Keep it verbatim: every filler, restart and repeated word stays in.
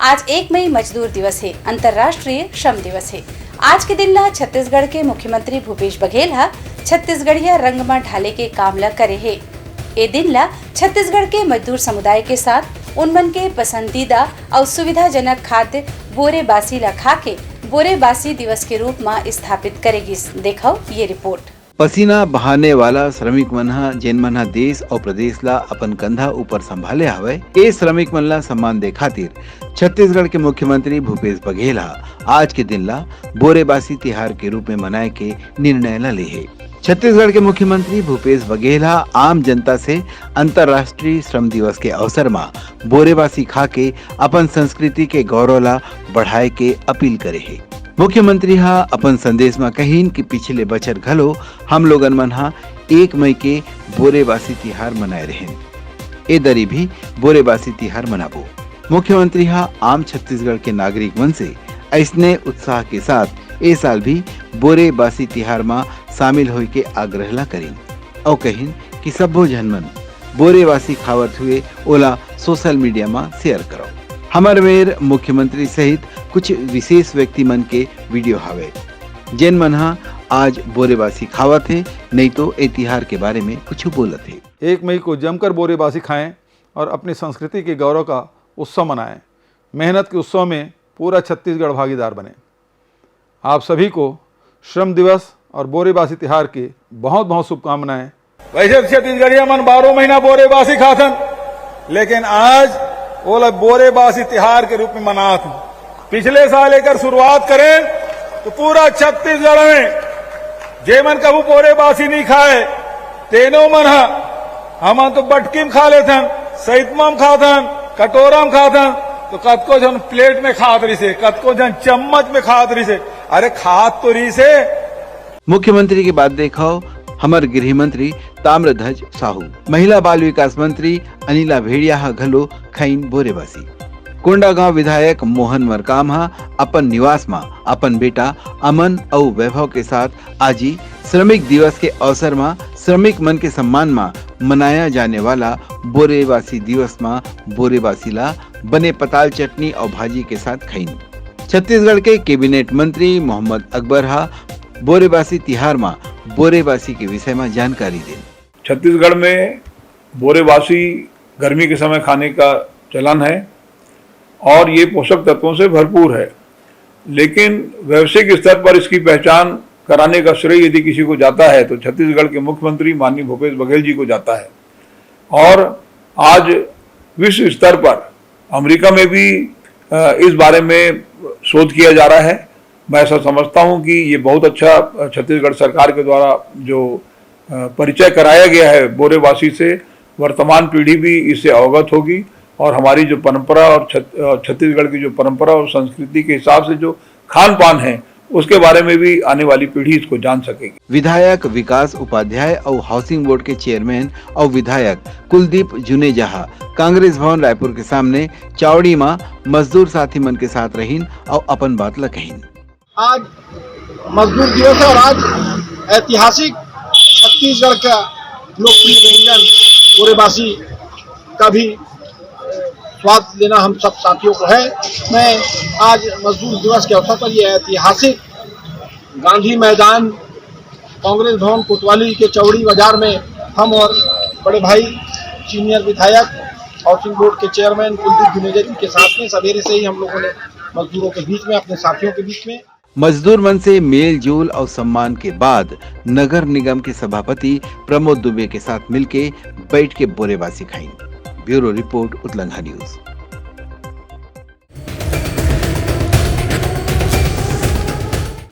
आज एक मई मजदूर दिवस हे, अंतर्राष्ट्रीय श्रम दिवस हे। आज के दिन ला छत्तीसगढ़ के मुख्यमंत्री भूपेश बघेल ह छत्तीसगढ़िया रंग म ढाले के काम ला करे हे। ए दिन ला छत्तीसगढ़ के मजदूर समुदाय के साथ उन मन के पसंदीदा अउ सुविधाजनक खाद्य बोरे बासी ला खा के बोरे बासी दिवस के रूप म स्थापित करे गिस। देखव ये रिपोर्ट। पसीना बहाने वाला श्रमिक मन ह, जेन मन ह देश अउ प्रदेश ला अपन कंधा ऊपर संभाले हवय, ए श्रमिक मन ला सम्मान दे खातिर छत्तीसगढ़ के मुख्यमंत्री भूपेश बघेल ह आज के दिन ला बोरेबासी तिहार के रूप में मनाए के निर्णय ला ले हे। छत्तीसगढ़ के मुख्यमंत्री भूपेश बघेल ह आम जनता से अंतर्राष्ट्रीय श्रम दिवस के अवसर म बोरेबासी खा के अपन संस्कृति के गौरव ला बढ़ाए के अपील करे हे। मुख्यमंत्री ह अपन संदेश म कहिन कि पिछले बछर घलो हम लोगन मन ह एक मई के बोरेबासी तिहार मनाए रहेन। ए दरी भी बोरेबासी तिहार मनाबो। मुख्यमंत्री ह आम छत्तीसगढ़ के नागरिक मन से अइसने उत्साह के साथ ए साल भी बोरेबासी तिहार म शामिल होए के आग्रह ला करिन। अउ कहिन कि सब्बो झन मन बोरेबासी खावत हुए ओला सोशल मीडिया म शेयर करव। हमर मेर मुख्यमंत्री सहित कुछ विशेष व्यक्ति मन के वीडियो हावय, जेन मन ह आज बोरेबासी खावत हे, नइ तो ए तिहार के बारे में कुछ बोलत हे। एक मई को जमकर बोरेबासी खाएं और अपनी संस्कृति के गौरव का उत्सव मनाएं। मेहनत के उत्सव में पूरा छत्तीसगढ़ भागीदार बने। आप सभी को श्रम दिवस और बोरेबासी तिहार की बहुत बहुत शुभकामनाएं। वैसे तो छत्तीसगढ़िया मन बारह महीना बोरेबासी खाथन, लेकिन आज ओला बोरेबासी तिहार के रूप में मनात हन। पिछले साल एकर शुरुआत करें तो पूरा छत्तीसगढ़ में जेमन कभू बोरेबासी नहीं खाए, तेनो मन ह, हमन तो बटकी म खा लेथन, सैतमा म खाथन, कटोरा म खाथन, तो कतको झन प्लेट में खात रहिसे, कतको झन चम्मच में खात रहिसे। अरे, खात तो रहिसे। मुख्यमंत्री के बात देखव, हमर गृह मंत्री ताम्रध्वज साहू, महिला बाल विकास मंत्री अनिला भेड़िया ह घलो खइन बोरेबासी। कोंडागांव विधायक मोहन मरकाम ह अपन निवास म अपन बेटा अमन अउ वैभव के साथ आजी श्रमिक दिवस के अवसर म श्रमिक मन के सम्मान म मनाया जाने वाला बोरेबासी दिवस म बोरेबासी ला बने पताल चटनी अउ भाजी के साथ खइन। छत्तीसगढ़ के कैबिनेट मंत्री मोहम्मद अकबर ह बोरेबासी तिहार म बोरेबासी के विषय म जानकारी देन। छत्तीसगढ़ में बोरेबासी गर्मी के समय खाने का चलन है और ये पोषक तत्वों से भरपूर है, लेकिन वैश्विक स्तर पर इसकी पहचान कराने का श्रेय यदि किसी को जाता है तो छत्तीसगढ़ के मुख्यमंत्री माननीय भूपेश बघेल जी को जाता है। और आज विश्व स्तर पर अमेरिका में भी, अ, इस बारे में शोध किया जा रहा है। मैं ऐसा समझता हूं कि ये बहुत अच्छा, अ, छत्तीसगढ़ सरकार के द्वारा जो, अ, परिचय कराया गया है बोरेबासी से, वर्तमान पीढ़ी भी इससे अवगत होगी और हमारी जो परंपरा और छत-, अ, छत्तीसगढ़ की जो परंपरा और संस्कृति के हिसाब से जो खान पान है, उसके बारे में भी आने वाली पीढ़ी इसको जान सकेगी। विधायक विकास उपाध्याय अउ हाउसिंग बोर्ड के चेयरमैन अउ विधायक कुलदीप जुनेजा ह कांग्रेस भवन रायपुर के सामने चावड़ी म मजदूर साथी मन के साथ रहिन अउ अपन बात ल कहिन। आज मजदूर दिवस है और आज ऐतिहासिक छत्तीसगढ़ का लोकप्रिय व्यंजन बोरेबासी का भी स्वाद लेना हम सब साथियों को है। मैं आज मजदूर दिवस के अवसर पर यह ऐतिहासिक गांधी मैदान, कांग्रेस भवन कोतवाली के चौड़ी बाजार में हम और बड़े भाई सीनियर विधायक हाउसिंग बोर्ड के चेयरमैन कुलदीप जुनेजा जी के साथ में सवेरे से ही हम लोगों ने मजदूरों के बीच में, अपने साथियों के बीच में मजदूर मन से मेल जोल अउ सम्मान के बाद नगर निगम के सभापति प्रमोद दुबे के साथ मिलके बैठ के बोरेबासी खाइन। Bureau report, Utlangha news.